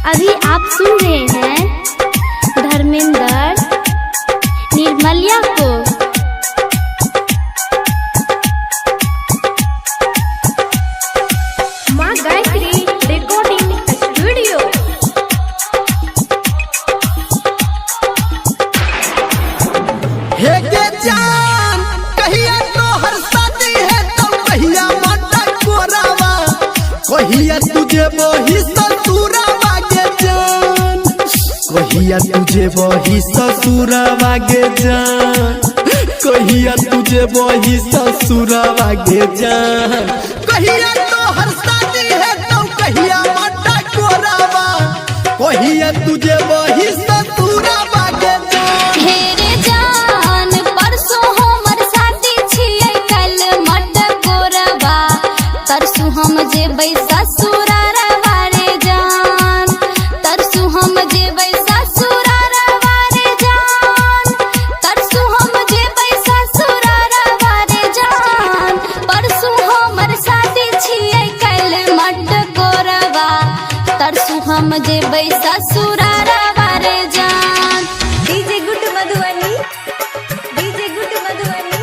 अभी आप सुन रहे हैं धर्मेंद्र निर्मलिया को। माँ गायत्री रिकॉर्डिंग स्टूडियो। हे गे जान कहिया तोहर शादी है तो कहिया माता कोरावा, कहिया तुझे वही ससुरावा गे जान, कहिया तुझे वही ससुरावा गे जान, कहिया तुझे वही ससुरावा गे जान, कहिया तोहर शादी है तो कहिया माता कोरावा, कहिया तुझे वही ससुरावा गे जान। हे रे जान परसों हमर शादी छियै कल मट गोरबा, तरसु हम जेबै ससुरारवा रे जान, तरसु हम जेबै ससुरारवा रे जान, तरसु हम जेबै ससुरारवा रे जान। परसों हमर शादी छियै कल मट गोरबा, तरसु हम जेबै ससुरारवा रे जान। DJ good Madhubani, DJ good Madhubani,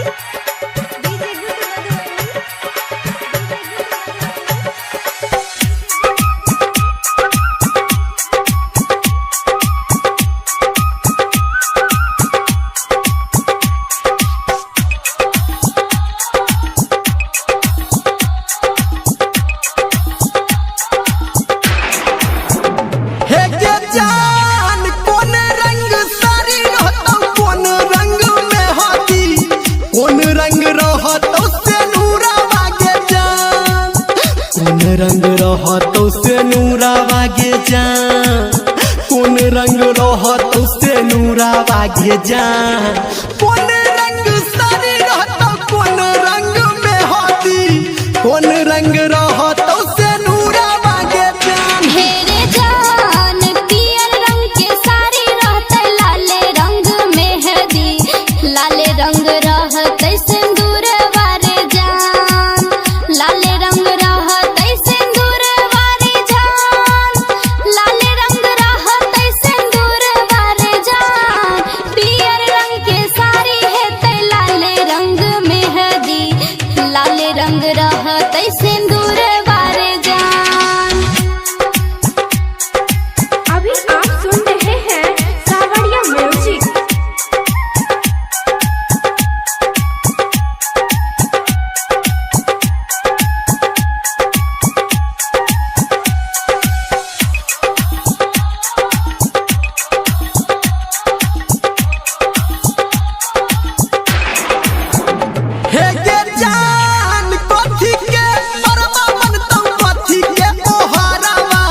DJ good Madhubani, DJ good Madhubani. हे गे जान कोन रंग साड़ी रहतौ, कोन रंग में हाथी, कोन रंग रहतौ से नूरावा गे जान, कोन रंग रहतौ से नूरावा गे जान, कोन रंग रहतौ से नूरावा गे जान, कोन रंग साड़ी रहतौ, कोन रंग में हाथी, कोन रंग रहतौ से नूरावा गे जान। हे रे जान पियर रंग के साड़ी रहतै, लाले रंग मेहदी, लाले रंग रहतै सिंदूर वारे जान, लाले रंग रहतै सिंदूर वारे जान, लाले रंग रहतै सिंदूर वारे जान। पियर रंग के साड़ी हेतै, लाले रंग मेहदी, लाले रंग रहतै सिंदूर वारे जान। अभी आप सुन रहे हैं सावरिया म्यूजिक। हे गे जान कथी के परवा बनतौ, कथी के ओहारावा,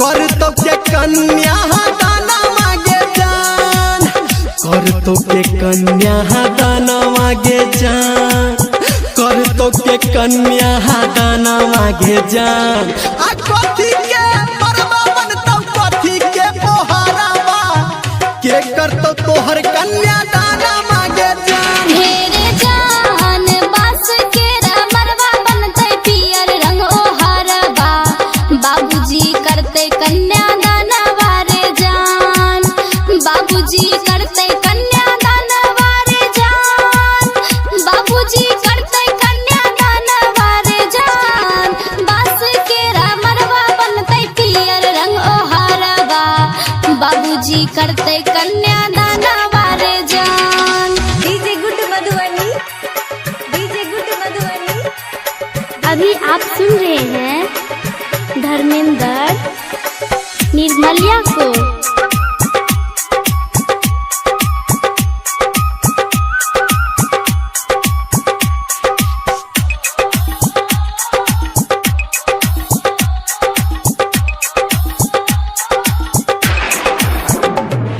करतौ के कन्या दाना मागे जान, करतौ के कन्या दाना मागे जान, करतौ के कन्या दाना मागे जान, आ कथी के परवा बनतौ, कथी के ओहारावा, के करतौ तोहर कन्या दाना मागे जान। हे रे जान बांस के मरवा बनतै, पियर रंग ओहरबा, बाबूजी करतै कन्या दानवा रे जान, बाबूजी करतै कन्या दानवा रे जान, बाबूजी करतै कन्या दानवा रे जान। बांस के मरवा बनतै, पियर रंग ओहरबा, बाबूजी करतै कन्या दानवा रे जान। DJ good Madhubani, DJ good Madhubani. अभी आप सुन रहे हैं धर्मेंद्र निर्मलिया को।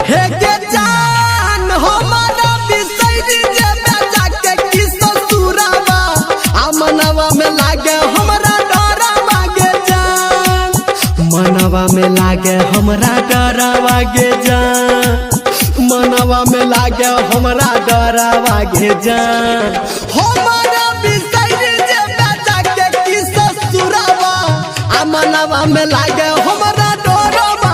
हे गे जान हमारा बिसैरी जे बेटा के की ससुरावा, आ मनवा में लागे हमरा डरावा गे जान, मनवा में लागे हमरा डरावा गे जान, मनवा में लागे हमरा डरावा गे जान, हमारा बिसैरी जे बेटा के की ससुरावा, आ मनवा में लागे हमरा डरावा।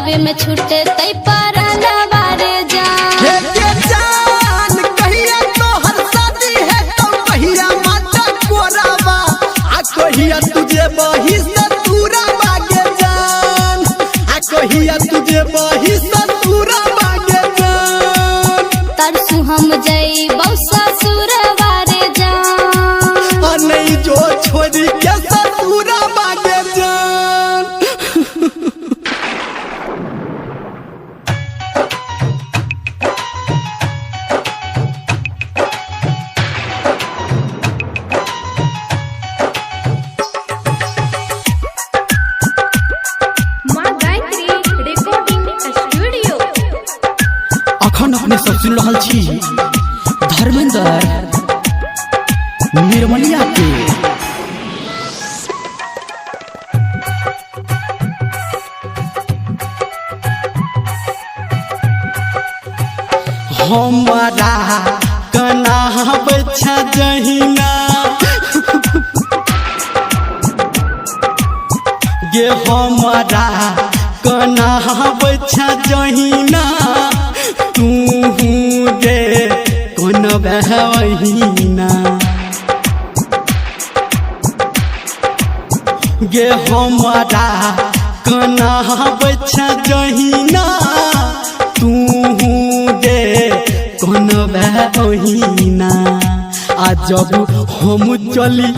ससुरवे में छूटे तई परानवा रे जान। हे के जान कहिया तोहर शादी है तो कहिया माता कोराबा आ कहिया तुझे बही सतुरा बागे जान आ कहिया तुझे बही सतुरा बागे जान। तरसु हम जइबौ ससुरवा रे जान। आ नहीं जो छोरी के सतुरा बागे जान। माँ गायत्री रिकॉर्डिंग स्टूडियो। अखन अपने सब सुन रहल छी धर्मेंद्र निर्मलिया के। हमारा कना बच्चा जहिना गे हमारा कना बच्चा जहिना तू गे कोन बहिना गे हमारा कना बच्चा जहिना तू गे कोन बहिना आ जब हम चली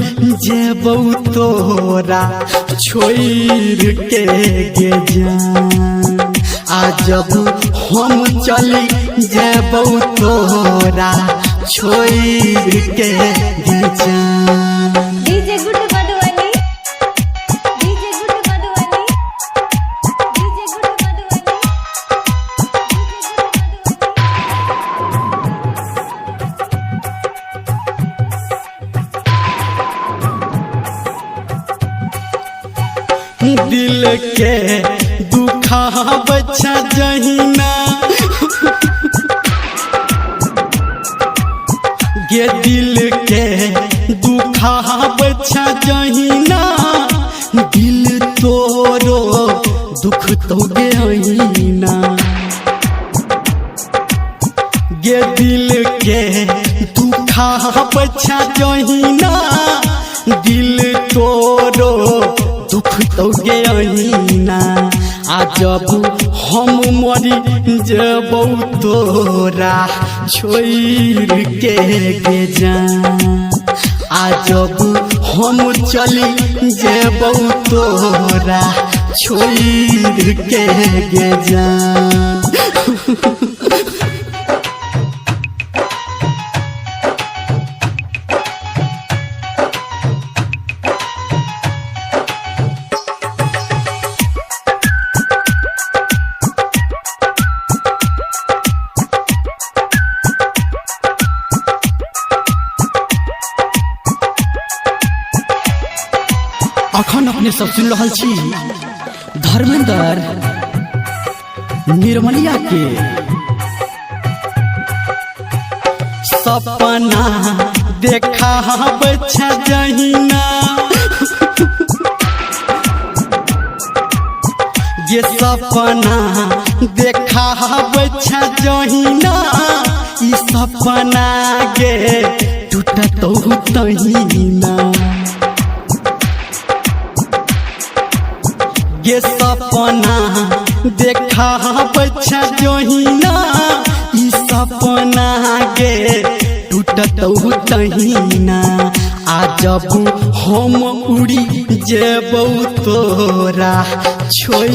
जेबौ तोरा छोड़ के गे जान आ जब हम चली जेबौ तोरा छोड़ के गे जान। DJ good Madhubani, DJ good Madhubani, DJ good Madhubani, DJ good Madhubani. दिल के दुखा बच्चा जहिना गे दिल के दुखा बच्चा जहिना दिल तोरो दुख तो गे अहिना गे दिल के दुखा बच्चा जहिना दिल तोरो दुख तो गे अहिना आ जब हम मरी जेबौ तोरा छोड़ के गे जान आ जब हम चली जेबौ तोरा छोड़ के गे जान। अखन अपने सब सुन रहल छी धर्मेंद्र निर्मलिया के। सपना देखा बच्चा जहिना ये सपना देखा बच्चा जहिना ई सपना गे टूटत तहिना ये सपना देखा बच्चा जहिना ई सपना गे टूटत तहिना आ जब हम उड़ी जेबौ तोरा छोड़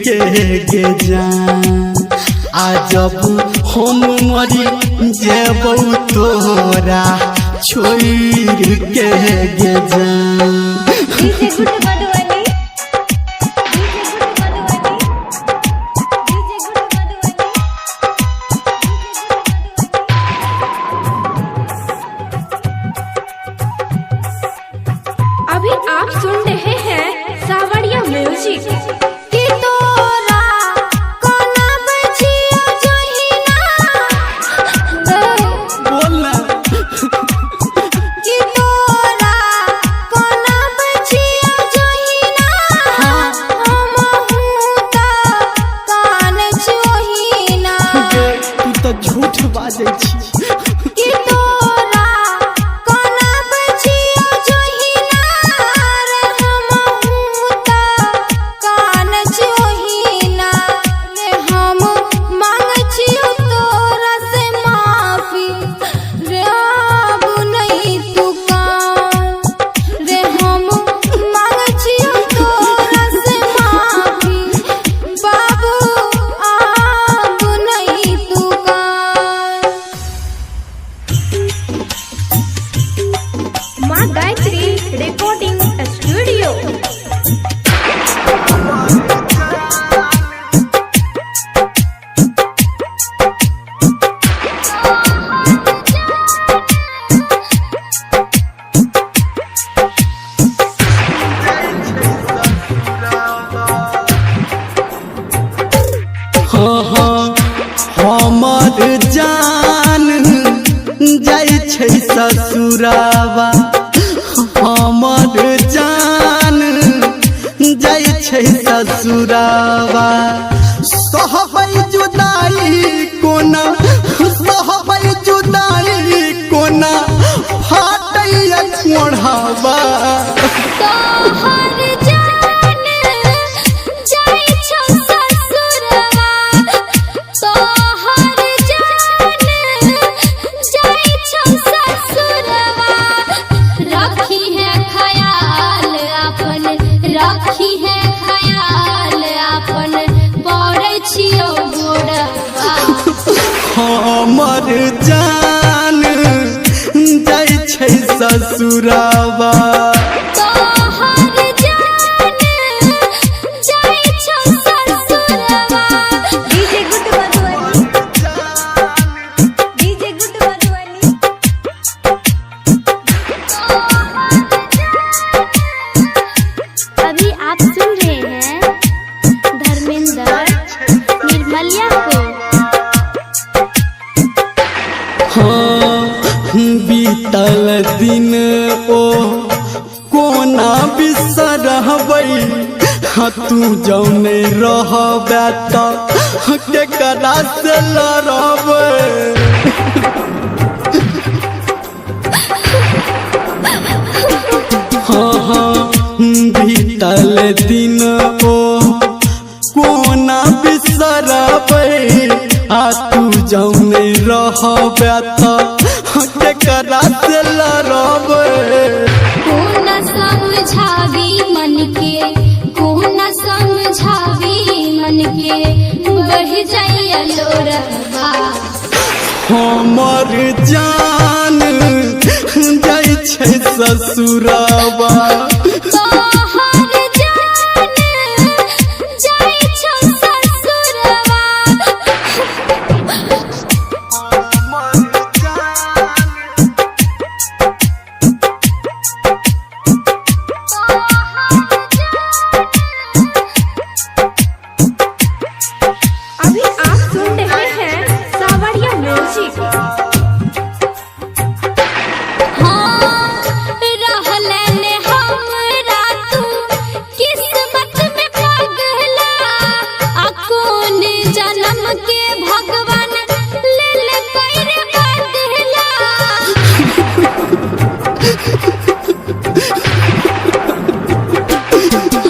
के गे जान आ जब हम मरी जेबौ तोरा छोड़ के गे जान। DJ good Madhubani, DJ good Madhubani, DJ good Madhubani, DJ good Madhubani. अभी आप सुन रहे हैं सावरिया म्यूजिक। कि तोरा कोना बचिया जहिना बोल ना। कि तोरा कोना बचिया जहिना हाँ हाँ, हमर जान जाइ छै ससुरावा, हमर जान जाइ छै ससुरावा। सहबै जुदाई कोना, सहबै जुदाई कोना, फाटैया कोढ़ावा। तोहर जान जाइ छौ ससुरवा, तोहर जान जाइ छौ ससुरवा। रखी है ख्याल अपन, रखी है ख्याल अपन, पड़ै छियौ गोड़वा। हमर जान जाइ छै ससुरावा। तोहर जान जाइ छौ ससुरवा। DJ good Madhubani, DJ good Madhubani. अभी आप सुन रहे हैं धर्मेंद्र निर्मलिया को। हाँ, बीतल दिन ओ कोना बिसरबै, हाँ तू जौने रहबै तऽ केकरा से लड़बै। हाँ हाँ, बीतल दिन ओ कोना बिसरबै, आ तू जौने रहबै तऽ केकरा से लड़बै। कोना समझावी मन के, कोना समझावी मन के, बह जाइया लोरवा। हमर जान जाइ छै ससुरावा। तोहर जान जाइ छौ ससुरवा। अभी आप सुन रहे हैं सावरिया म्यूजिक। हाँ, रहलन हमरा तू किस्मत में पगला, आ कोन जन्म के भगवान लेल कर बदला।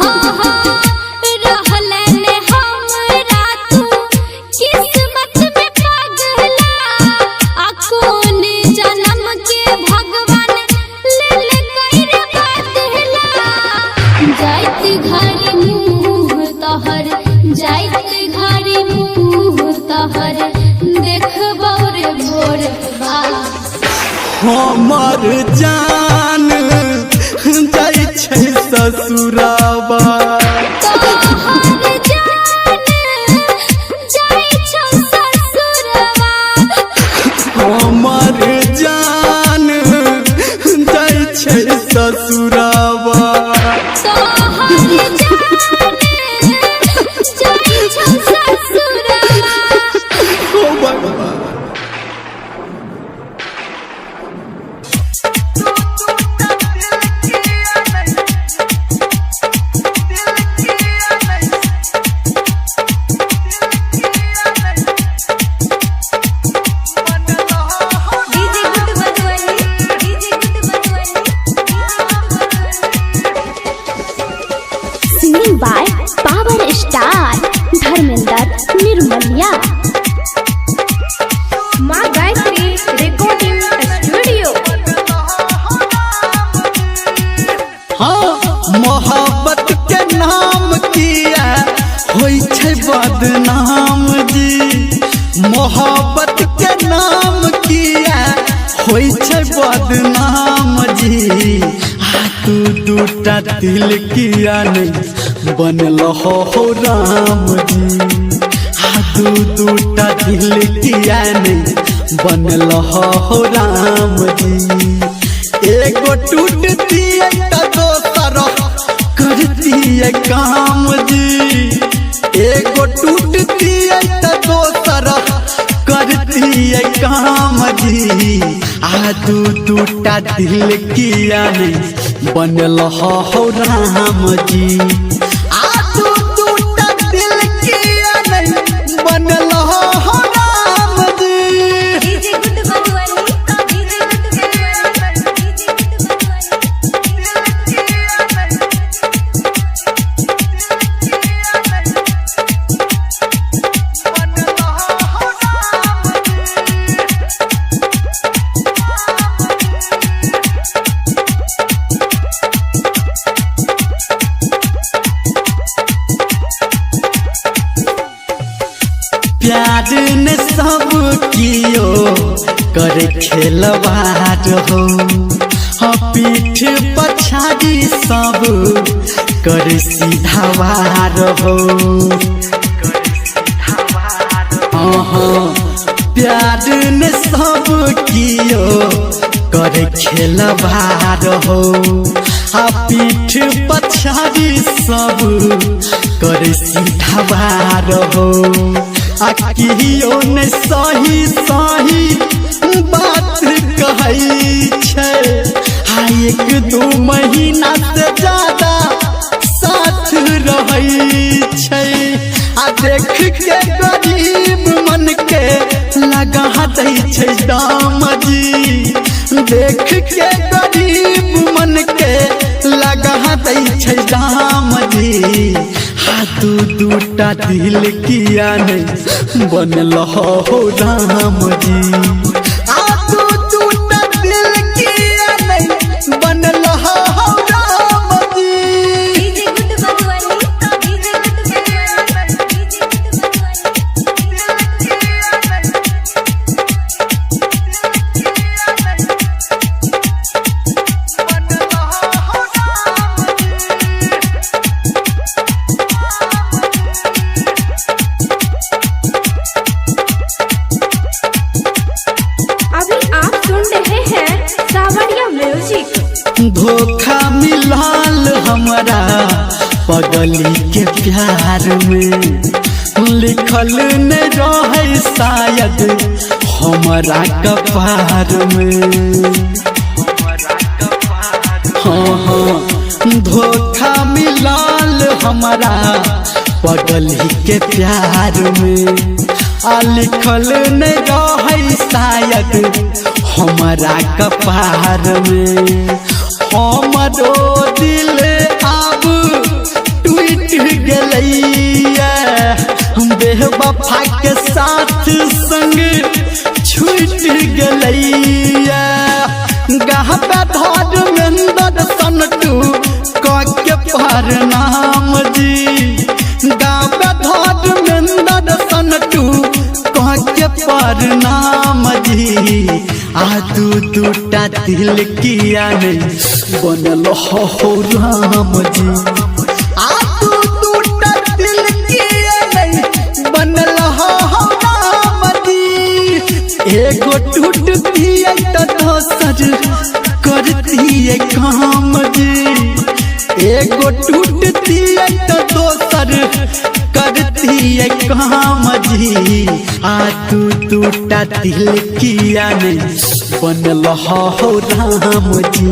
हाँ हाँ, रहलन हमरा तू किस्मत में पगला, आ कोन जन्म के भगवान लेल कर बदला। जाइत घर मुँह तोहर, जाइत घर मुँह तोहर, देखबौ रे भोरवा। हमर जान जाइ छै ससुरावा। तोहर जान जाइ छौ ससुरवा। हमर जान जाइ छै ससुरावा। तोहर जान जाइ छौ ससुरवा। ओ भगवान। DJ good Madhubani, DJ good Madhubani, singing by power star Dharmendra Nirmaliya. माँ गायत्री रिकॉर्डिंग स्टूडियो। हाँ, मोहब्बत के नाम किया होइ छै बदनाम जी, मोहब्बत के नाम किया होइ छै बदनाम जी। आ तू दूटा तिल किया नहीं बनल हो राम जी, आ तू दूटा तिल किया नहीं बनल हो राम जी। एगो टूटती त दोसर करती काम जी, एगो टूटती त काम जी। आ दू दूटा दिल किया नहीं बनल हो राम जी। आ दू दूटा दिल किया नहीं बनल हो Ram ji. DJ good Madhubani, DJ good Madhubani, DJ good Madhubani. प्यार ने सब कियो कर खेलवार हो, हाँ पीठ पछाड़ी सब कर सीधावार हो। हाँ हाँ, प्यार ने सब कियो कर खेलवार हो, हाँ पीठ पछाड़ी सब कर सीधावार हो। आ कियो ने सही सही बात कहै छै, आ एक दू महीना से ज्यादा साथ रहै छै। आ देख के गरीब मन के लगा दै छै दाम जी। देख के गरीब मन के लगा दै छै दाम जी। आ दू दूटा दिल किया नहीं बनल हो राम जी। आ दू दूटा दिल किया नहीं बनल हो Ram ji. DJ good Madhubani, DJ good Madhubani, DJ good Madhubani. अभी आप सुन रहे हैं सावरिया म्यूजिक। धोखा मिलाल हमरा पगली के प्यार में, लिखल न रहे शायद हमरा कपार में। हाँ हाँ, धोखा मिलाल हमरा पगली के प्यार में, आ लिखल न रहे शायद हमरा कपार में। हमरो दिल आब टूट गेलैया, बेवफा के साथ संग छूट गेलैया। गहबे धर्मेंद्र सनटू के प्रणाम जी। गाबे धर्मेंद्र सनटू के प्रणाम जी। आ दू दूटा दिल किया नहीं बनल हो राम जी। आ दू दूटा दिल किया नहीं बनल हो राम जी। एगो टूटती त दोसर करती काम जी। एगो टूटती त दोसर करती काम जी। आ दू दूटा दिल किया नहीं बनल हो राम जी।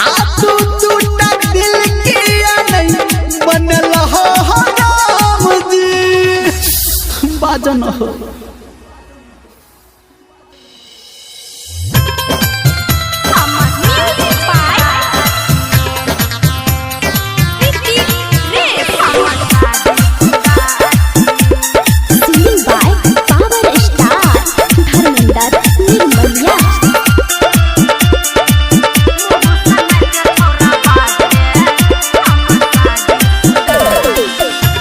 आ दू दूटा दिल किया नहीं बनल हो राम जी। बाजन हो। Singing by power star Dharmendra Nirmaliya.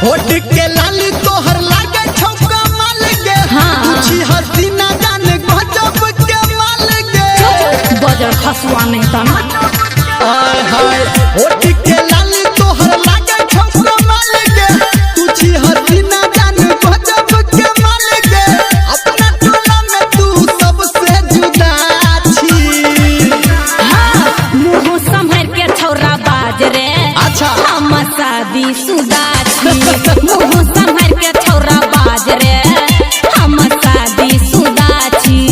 होठ के लाली तोहर लागे छौका माल गे। हाँ। पूछी हसीना जान गजब के माल गे। बजर खसुआ नहीं तना। आय हाय, होठ के लाली तोहर लागे छौका माल गे। पूछी हसीना जान गजब के माल गे। अपना टोला में तू सबसे जुदा छी। हाँ, मुँह संभर के छौरा बाज रे। अच्छा। हम शादी सुदा छी। मुँह संभर के छौरा बाज रे, हम शादी सुदा छी।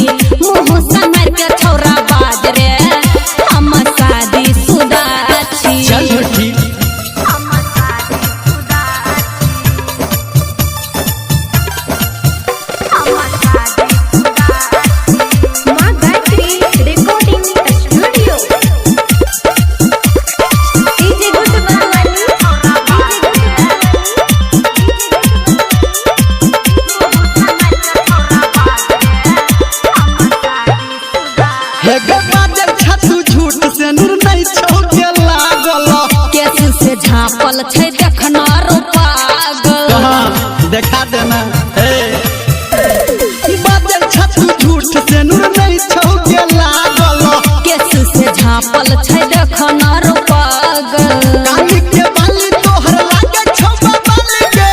झाँपल छै देखना रो पागल। कहाँ देखा देना। हे बाजल छतू झूठ से नूर नहीं छौ के लागल। केस से झाँपल छै देखना रो पागल। काली के बाली तोहर लागे छौ बाल के,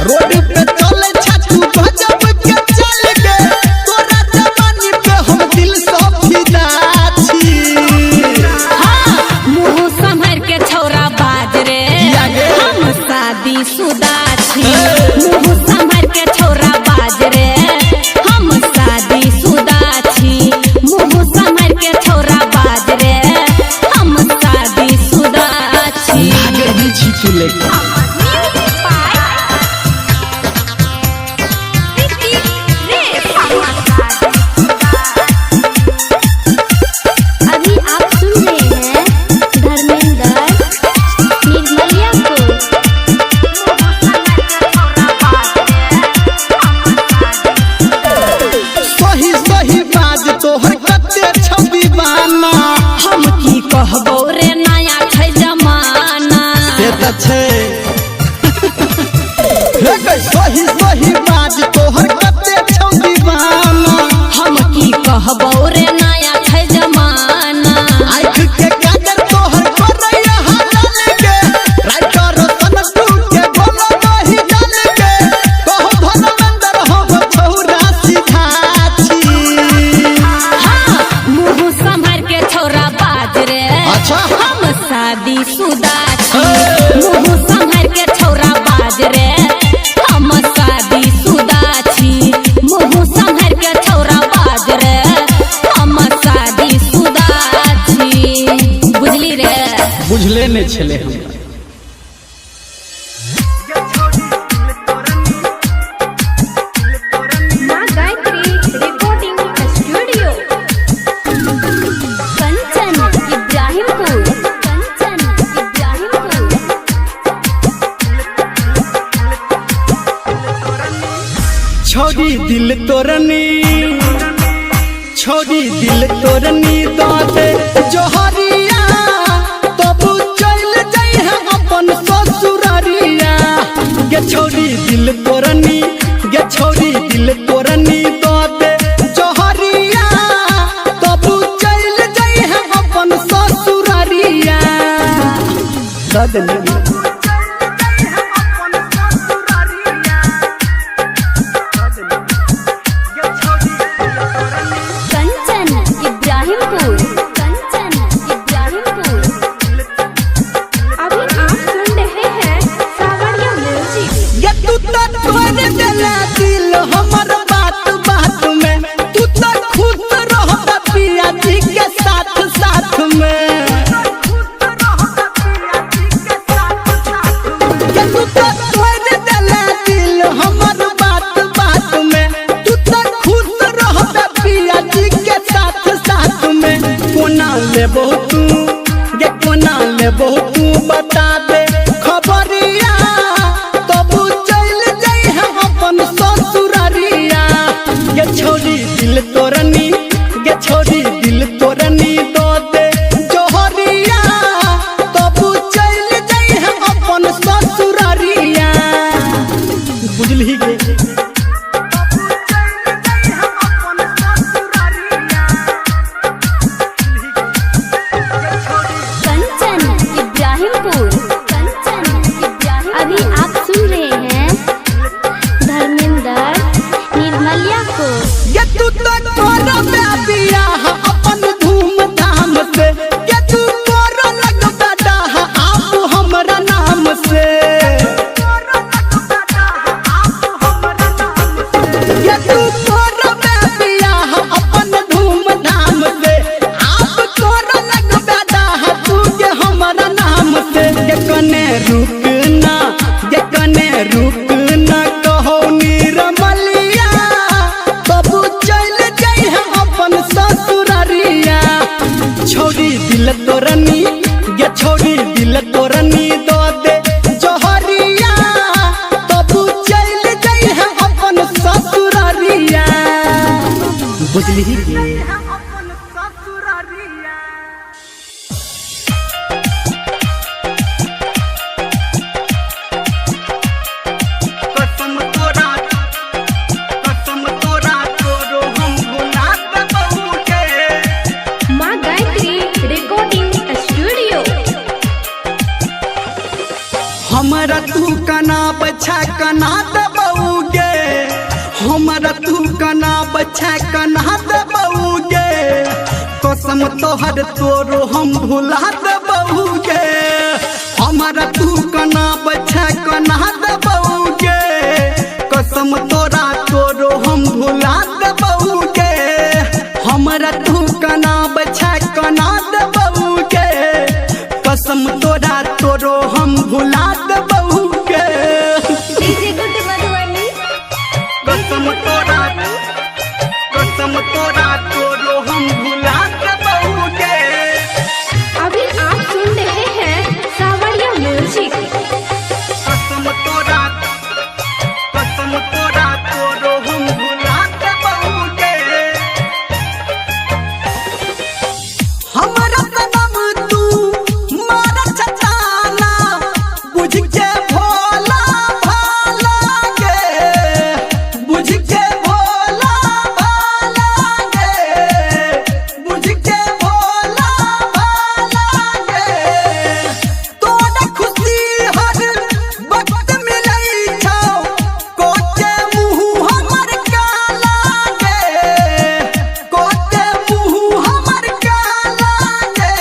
रोड पे चले छतू गजब के चल के। तोरा जवानी पे हम दिल से फिदा छी। हाँ, मुँह सम्हर के छौरा बाज रे, किया गे? हम शादी शुदा छी। मुँह सम्हर के छौरा बाज रे, हम शादी शुदा छी। मुँह सम्हर के छौरा बाज रे, हम शादी शुदा छी। लागे नहीं छी तू लेके। अभी आप सुन रहे हैं धर्मेंद्र निर्मलिया को। सही सही बाज तोहर कते छौ दीवाना। हम की कहबौ रे, नया छै जमाना। से त छै। हे गै, सही सही बाज तोहर कते छौ दीवाना। हम की कहबौ रे, नया छै जमाना। आँख के काजर तोहर करैया हलाल के, राइटर सन तू के गोलो नहीं डाल के। कहो धर्मेंद्र हम छौरा सीधा छी। हाँ, मुँह सम्हर के छौरा बाज रे, अच्छा। हम शादी शुदा छी। मुँह सम्हर के छौरा बाज रे, हम शादी शुदा छी। मुँह सम्हर के छौरा बाज रे, हम शादी शुदा छी। बुझली रे? बुझले नहीं छले हमरा। माँ गायत्री रिकॉर्डिंग स्टूडियो, कंचन इब्राहिमपुर, कंचन इब्राहिमपुर। छोड़ी दिल तोरनी, छोड़ी दिल तोरनी दे जोहरिया, तब चल जाइ है अपन ससुरारिया। गे छोड़ी दिल तोरनी, गे छोड़ी दिल तोरनी दे जोहरिया, तब चल जाइ है अपन ससुरारिया। दऽ देली। कंचन इब्राहिमपुर, कंचन इब्राहिमपुर। अभी आप सुन रहे हैं सावरिया म्यूजिक। ये तू तो तोड़ देला दिल हमर बात बात में, तू तो खुश रहता पिया जी के साथ साथ में। ये तू तो तोड़ देला दिल हमर बात बात में, तू तो खुश रहता पिया जी के साथ साथ में। कोना लेबो तू ये, कोना लेबो तू बता दे खबरिया, तब चल जाइ हम अपन ससुरारिया। गे छोड़ी दिल तोरनी, गे छोड़ी दिल तोरनी दो दे जोहरिया, तब चल जाइ हम अपन ससुरारिया। बुझली गे? कंचन इब्राहिमपुर, कंचन इब्राहिमपुर। अभी आप सुन रहे हैं धर्मेंद्र निर्मलिया को। ये तू तो करबे बियाह अपन धूमधाम से, ये तू कर लगबे डाह आप हमरा नाम से। ये तू करबे बियाह अपन धूमधाम से, आप कर लगबे डाह तू के हमरा नाम से। ये कने रुकना, ये कने रुकना कहो निरमलिया, तब चल जाइ हम अपन ससुरारिया। छोड़ी दिल तोरनी, गे छोड़ी दिल तोरनी दो दे जोहरिया, तब चल जाइ हम अपन ससुरारिया। बुझली गे? तू कना बच्चा कना देबौगे, कसम तोहर तोरो हम भुला देबौगे। हमरा तू कना बच्चा कना देबौगे, कसम तोरा तोरो हम भुला देबौगे। हमरा तू कना बच्चा कना देबौगे, कसम तोरा तोरो हम भुला देबौगे। DJ good Madhubani. कसम तोरा, कसम तोरा तोरो हम भुला देबौगे। अभी आप सुन रहे हैं सावरिया म्यूजिक। कसम तोरा, कसम तोरा तोरो हम भुला देबौगे। हमरा सनम तू मारा छताना, बुझ के भोला भाला गे, बुझ के भोला भाला गे, बुझ के भोला भाला गे। तोरा खुशी हर वक्त मिलै छौ, कोते मुँह हमर काला गे, कोते मुँह हमर काला गे,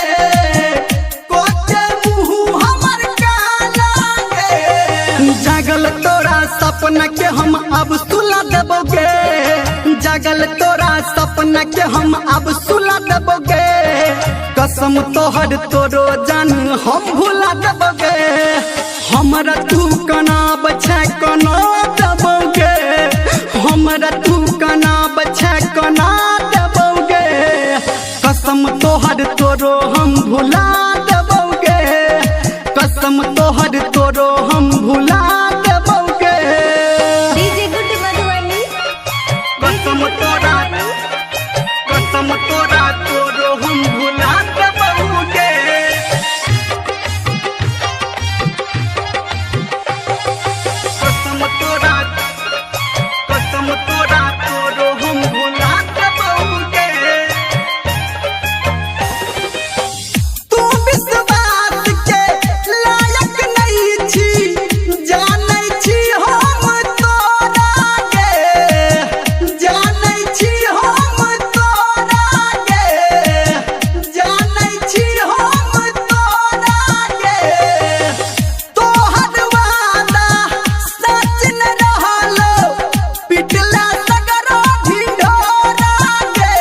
कोते मुँह हमर काला गे। जागल तोरा सपना के हम अब सुला देबोगे, जागल तोरा सपना के हम अब सुला देबोगे। कसम तोहर तोरो जान हम भुला देबोगे। हमरा तू कना बच्चा कना देबोगे, हमरा तू कना बच्चा कना देबोगे। कसम तोहर तोरो हम भुला देबोगे, कसम तोहर तोरो हम भुला देबोगे। DJ good Madhubani. कसम तोरा, कसम तोरा तोरो हम भुला देबोगे। कसम तोरा, कसम तोरा तोरो हम भुला देबोगे। तू विश्वास के लायक नहीं छी, जानै छी हम तोरा गे, जानै छी हम तोरा गे, जानै छी हम तोरा गे। तोहर वादा सच न रहल, पिटला सगरो ढिढोरा गे,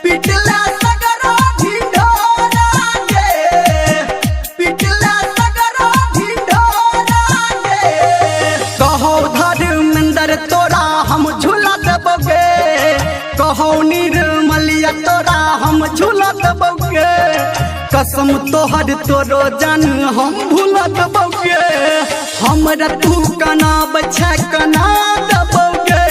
पिटला सगरो ढिढोरा गे, पिटला सगरो ढिढोरा गे। कहो धर्मेंद्र तोरा हम झूला देबोगे, कहो निर्मलिया तोरा हम झूला देबोगे। कसम तोहर तोरो जान हम भुला देबोगे। हमरा तू कना बच्चा कना देबोगे,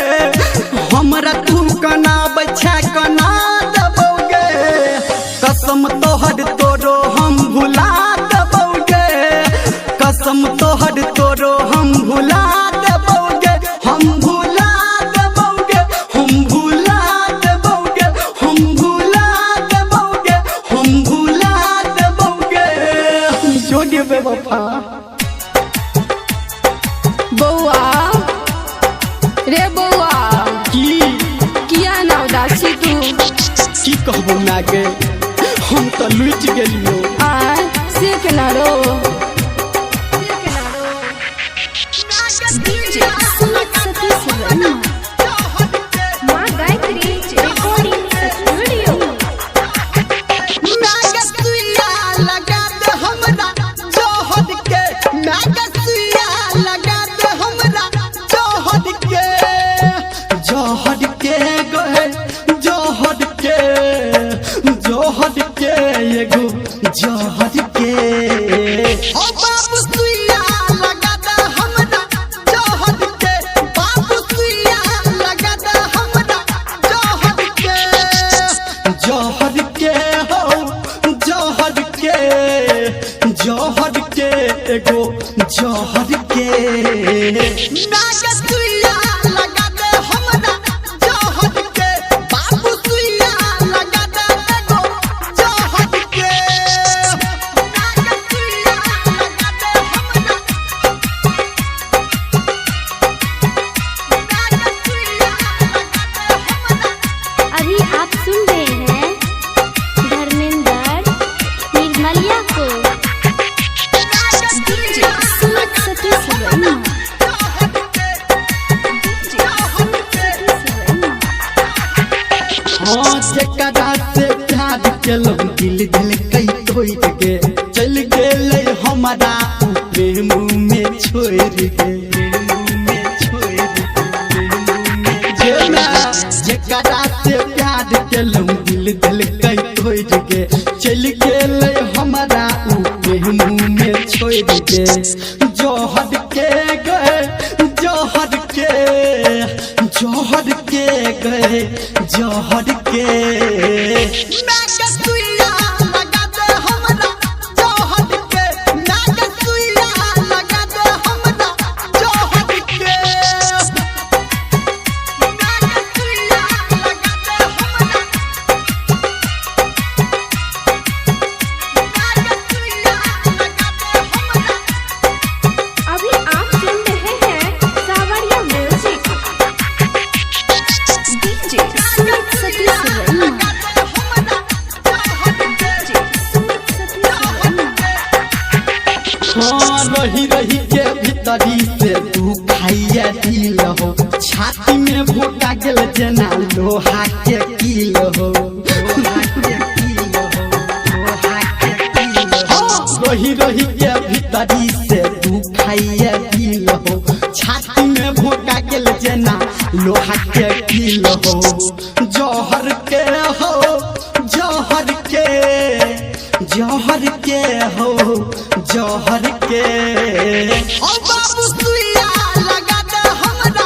हमरा तू कना बच्चा कना देबोगे। कसम तोहर तोरो हम भुला देबोगे, कसम तोहर तोरो हम भुला देबोगे। हम भुला देबोगे, हम भुला देबोगे, हम भुला देबोगे, हम भुला देबोगे। जोगे बेवफा। बौआ रे बौआ, की किया ना उदासी तू? की कहबो माय गे, हम तऽ लुटि गेलियो। आ से केना रो? सुमित सतीश वर्मा, माँ गायत्री रिकॉर्डिंग स्टूडियो। नागसुइया लगा दे हमरा जोहर के, नागसुइया लगा दे हमरा जोहर के, जोहर के गए, जोहर के, जोहर के एगो जोहर के। हो बाबू सुइया लगा दे हमरा जोहर के, बाबू सुइया लगा दे हमरा जोहर के, जोहर के हो, जोहर के, जोहर के एगो जोहर के। नागसुइया लगा दे हमरा जोहर के, बाबू सुइया लगा दे एगो जोहर के। नागसुइया लगा दे हमरा, नागसुइया जेकरा से प्यार केलहुँ दिल दिल कई तोड़ गे, चल गेलै हमरा उ प्रेम में छोड़ गे, प्रेम में छोड़ गे, प्रेम में जेना जेकरा से प्यार केलहुँ दिल दिल कई तोड़ गे, चल गेलै हमरा उ प्रेम में छोड़ गे। जोहर के गए, जोहर के, जोहर के गए, जोहर के। सुइया लगा दे हमरा जोहर के, नाग सुइया लगा दे हमरा जोहर के, नाग सुइया लगा दे हमरा, नाग सुइया लगा दे हमरा। अभी आप सुन रहे हैं Sawariya music. DJ Sumit Sati Saraiya. DJ Sumit Sati Saraiya. हाँ रही रही के भीतरी से तू खाइया दिल हो, छाती में भोटा गेल जेना लोहा के कील हो, लोहा के कील हो, लोहा के कील हो। रही रही के भीतरी से तू खाइया दिल हो, छाती में भोटा गेल जेना लोहा के कील हो। जौहर के हो, जौहर के, जौहर के हो, जौहर के। ओ बाबू सुइया लगा दे हमरा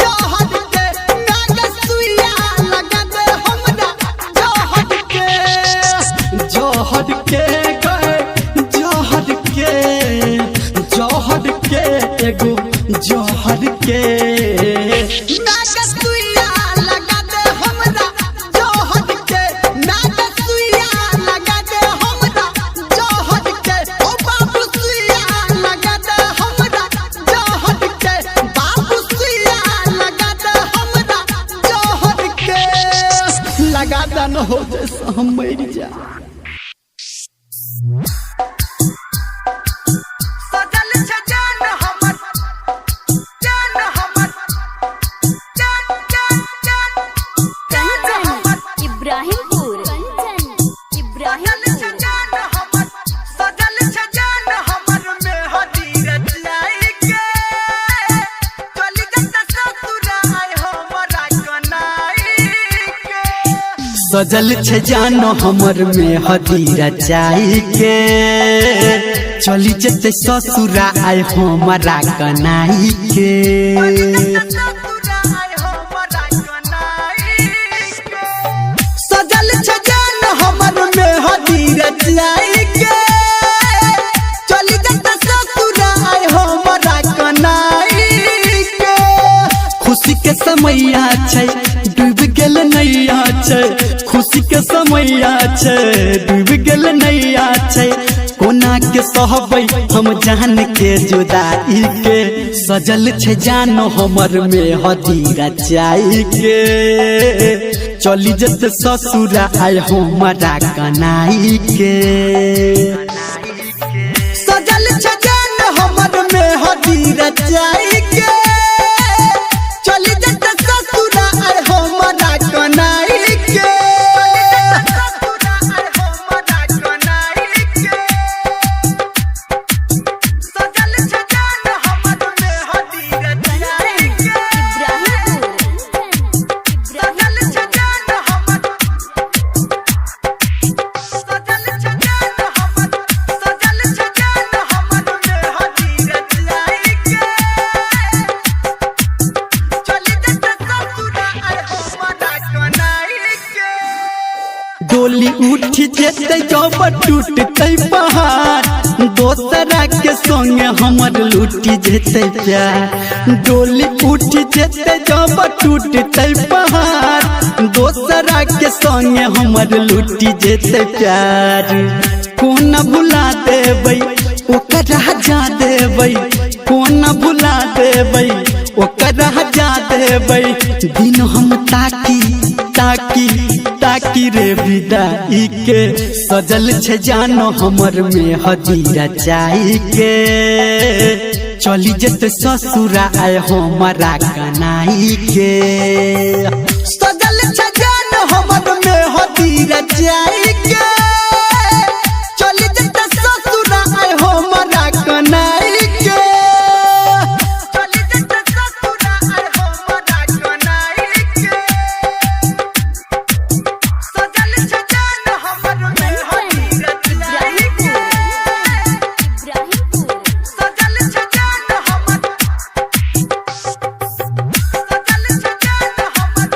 जौहर के, नाग सुइया लगा दे हमरा जौहर के, जौहर के गए, जौहर के, जौहर के एगो जौहर के। नाग सुइया लगा दे हमरा जौहर के, नाग सुइया लगा दे हमरा जौहर के। ओ बाबू सुइया लगा दे हमरा जौहर के, बाबू सुइया लगा दे हमरा जौहर के। लगा दे न हो जैसे हम मर जा। सजल छै जान हमर, जान हमर, जान जान जान, जान हमर। कंचन इब्राहिमपुर, कंचन सजल छै इब्राहिमपुर। जान हमर, सजल छै जान हमर मेहदी रचाई के, चलि जत ससुराल हमरा कनाई के। सजल छै जानो हमर में हदी रचाई के, चली जेतै ससुरा आय हमरा कनाई के। ससुराल हमरा कनाई के। सजल छै जान हमर में हदी रचाई के, चली जेतै ससुरा आय हमरा कनाई के। खुशी के समैया छै डूब गेल नैया छै, खुशी के समैया छै डूब गेल नैया छै, कोना के सहबै हम जान के जुदाई के। सजल छै जानो हमर में हदी रचाई के, चली जत ससुरा आय हमरा कनाई के। सजल छै जान हमर में हदी रचाई के, चली जत ससुरा आय हमरा कनाई के। ससुराल हमरा कनाई के। सजल छै जान हमर मेहदी रचाई के। इब्राहिमपुर, सजल छै जान हमर, सजल छै जान हमर, सजल छै जान हमर मेहदी रचाई के, चलि जत ससुराल हमरा कनाई के। डोली उठ जेतै जब टूटतै पहाड़, दोसरा के संगे हमर लूटी जेतै प्यार। डोली उठ जेतै जब टूटतै पहाड़, दोसरा के संगे हमर लूटी जेतै प्यार। कोना भुला देबै ओकरा जा देबै, कोना भुला देबै ओकरा जा देबै। दिन हम ताकी ताकी ताकी रे विदाई के, सजल छै जानो हमर में हदी रचाई के, चली जेतै ससुरा आय हमरा कनाई के। सजल छै जान हमर में हदी रचाई के चल जत ससुरा आए हमरा कनाई के चल जत ससुरा आए हमरा कनाई के सजल छै जान हमर में हदी रचाई के इब्राहिमपुर सजल छै जान हमर सजल छै जान हमर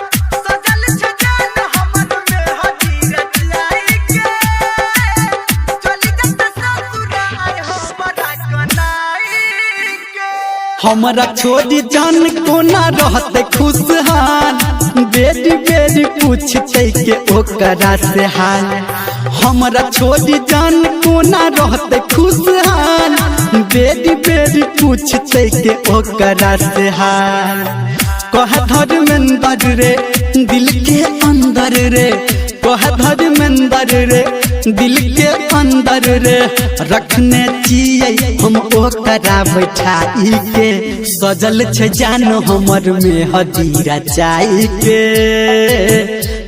सजल छै जान हमर में हदी रचाई के चल जत ससुरा आए हमरा कनाई के हमरा छोड़ी जान कोना रहते खुशहाल बेरी बेरी पूछते के ओकरा से हाल हमरा छोड़ी जान कोना रहते खुशहाल बेरी बेरी पूछते के ओकरा से हाल कह धर्मेंद्र रे दिल के अंदर रे कह धर्मेंद्र रे दिल के अंदर रे रखने चियै हम ओकरा बैठाई के सजल छै जान हमर में हजीरा चाई के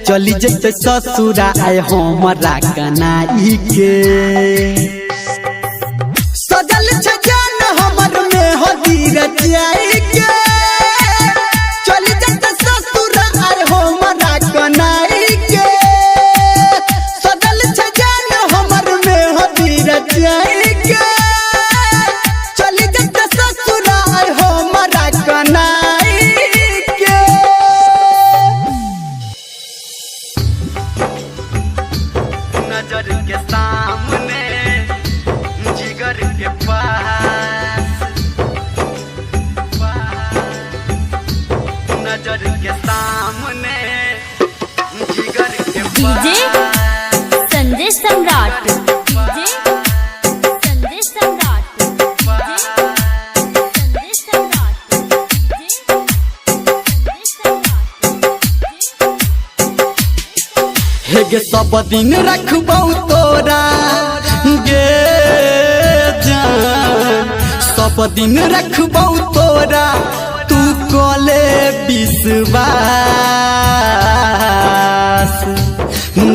चली जैसे ससुरा आए हमरा कनाई के सजल छै जान हमर में हजीरा चाई के चल जत ससुर आए हमरा कनाई के सजल छै जान हमर में हजीरा चाई के चल जत ससुर आए हमरा कनाई के नजर के सामने जिगर के पास नजर के सामने जिगर के DJ Sanjay Samrat DJ Sanjay Samrat DJ Sanjay Samrat DJ Sanjay Samrat हे गे सब दिन रखबौ तोरा गे जान सब दिन रखबौ तोरा तू कले विश्वास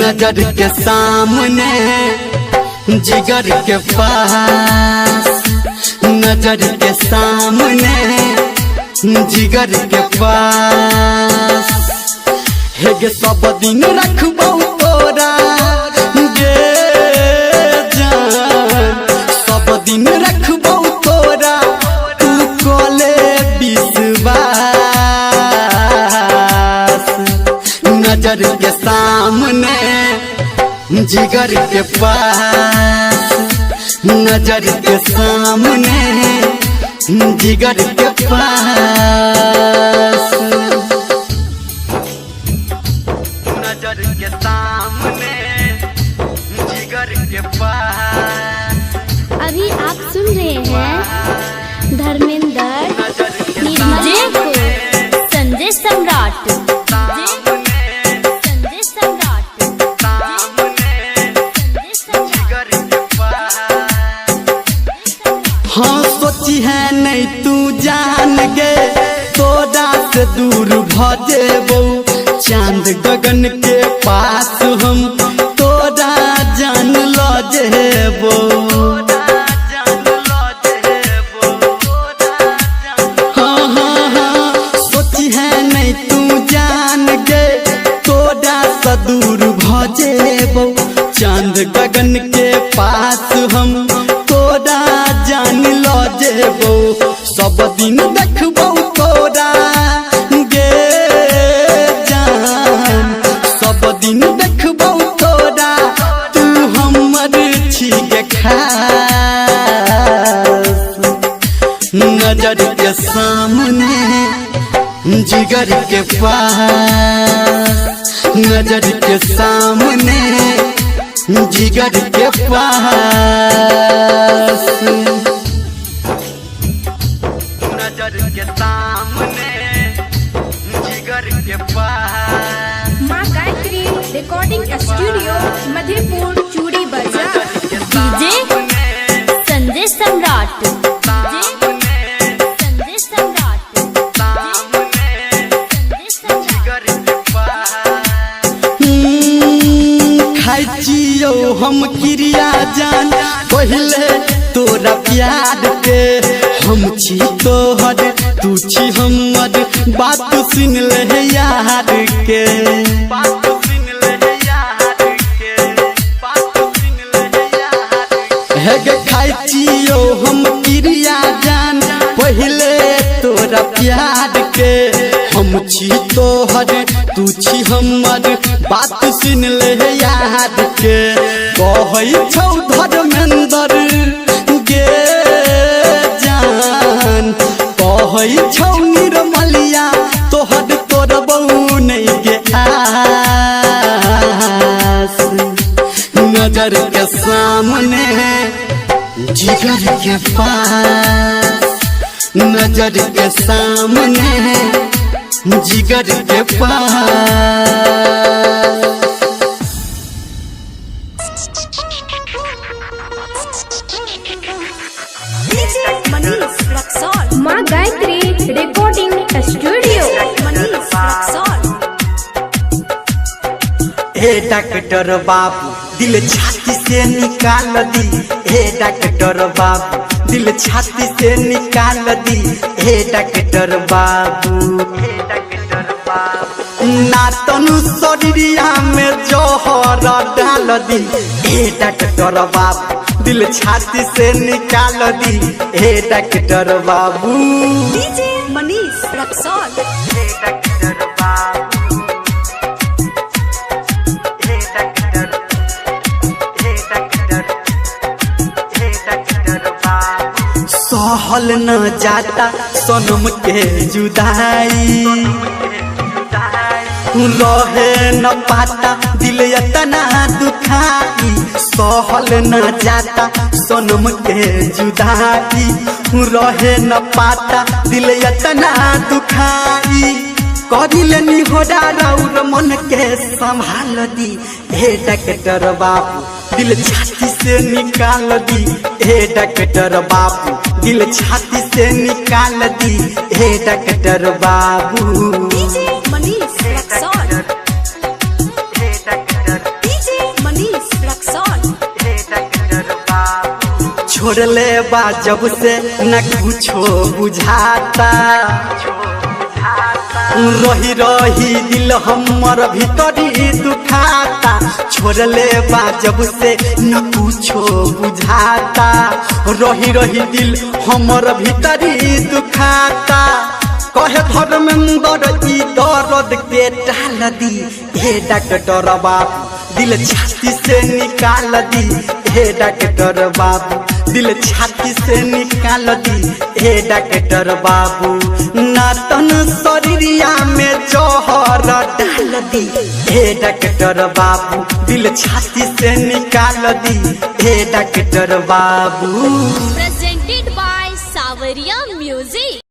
नजर के सामने जिगर के पास नजर के सामने जिगर के पास हे गे सब दिन रखबौ तोरा गे जान सब दिन रखबौ तोरा तू कले विश्वास नजर के सामने जिगर के पास नजर के सामने जिगर के पास नजर के सामने जिगर के पास अभी आप सुन रहे हैं धर्मेंद्र नजर के डीजे संजय सम्राट डीजे संजय सम्राट सामने संजय सम्राट जिगर के पास हाँ सोची है नहीं तू जान गे तोरा से दूर भ जेबौ चांद गगन के पास हम तोरा जान ल जेबौ जान लो जेबो हाँ हाँ हाँ सोची है नहीं तू जान गे तोरा से दूर भ जेबौ चांद गगन के पास हम तोरा जान ल जेबौ सब दिन देखबौ तोरा गे जान सब दिन देखबौ तोरा तू हमर छी गे खास नजर के सामने जिगर के पास नजर के सामने जिगर के पास नजर के सामने जिगर के पास माँ गायत्री रिकॉर्डिंग स्टूडियो मधेपुर चूड़ी बाजार डीजे संजय सम्राट डीजे संजय सम्राट संजय सम्राट जिगर के पास हम्म, छियौ हम क्रिया जान पहिले तोरा प्यार के। हम छी तोहर तू छी हमर, बात सुन ले यार के। बात सुन ले यार के, बात सुन ले यार के। हे गे खाइ छियौ हम क्रिया जान पहिले तोरा प्यार के। हम छी तोहर तू छी हमर, बात सुन ले यार के। कहै छौ धर्मेंद्र गे जान, कहै छौ निर्मलिया तोहर तोर बहू नहीं गे आस। नजर के सामने जिगर के पास, नजर के सामने जिगर के पास। DJ Manish Raxaul. माँ गायत्री रिकॉर्डिंग स्टूडियो। मनीष रक्सौल। हे डॉक्टर बाबू दिल छाती से निकाल दी, हे डॉक्टर बाबू दिल छाती से निकाल दी, हे डॉक्टर बाबू। हे डॉक्टर बाबू ना तनु शरीरिया में जहर डाल दी, हे डॉक्टर बाबू दिल छाती से निकाल दी, हे डॉक्टर बाबू। डीजे मनीष रक्सौल। हे डॉक्टर बाबू, हे डॉक्टर, हे डॉक्टर, हे डॉक्टर बाबू। सहल न जाता सनम के जुदाई, रहे न पाता दिल इतना दुखाई। सहल न जाता सनम के जुदाई, रहे न पाता दिल इतना दुखाई। करिल निहोरा राउर मन के संभाल दी, हे डॉक्टर बाबू दिल छाती से निकाल दी, हे डॉक्टर बाबू दिल छाती से निकाल दी, हे डॉक्टर बाबू। डीजे मनीष रक्सौल। हे डॉक्टर, डीजे मनीष रक्सौल। हे डॉक्टर बाबू। छोड़ले बा जब से न कुछो बुझाता, रही रही दिल हमर भीतरी दुखाता। छोड़ले बा जब से न कुछो बुझाता, रही रही दिल हमर भीतरी दुखाता। कहे धर्मेंद्र ई दर्द के टाल दी, हे डॉक्टर बाबू दिल छाती से निकाल दी, हे डॉक्टर बाबू दिल छाती से निकाल दी, हे डॉक्टर बाबू। नातन शरीरिया में जहर डाल दी, हे डॉक्टर बाबू दिल छाती से निकाल दी, हे डॉक्टर बाबू। Presented by Sawaria Music.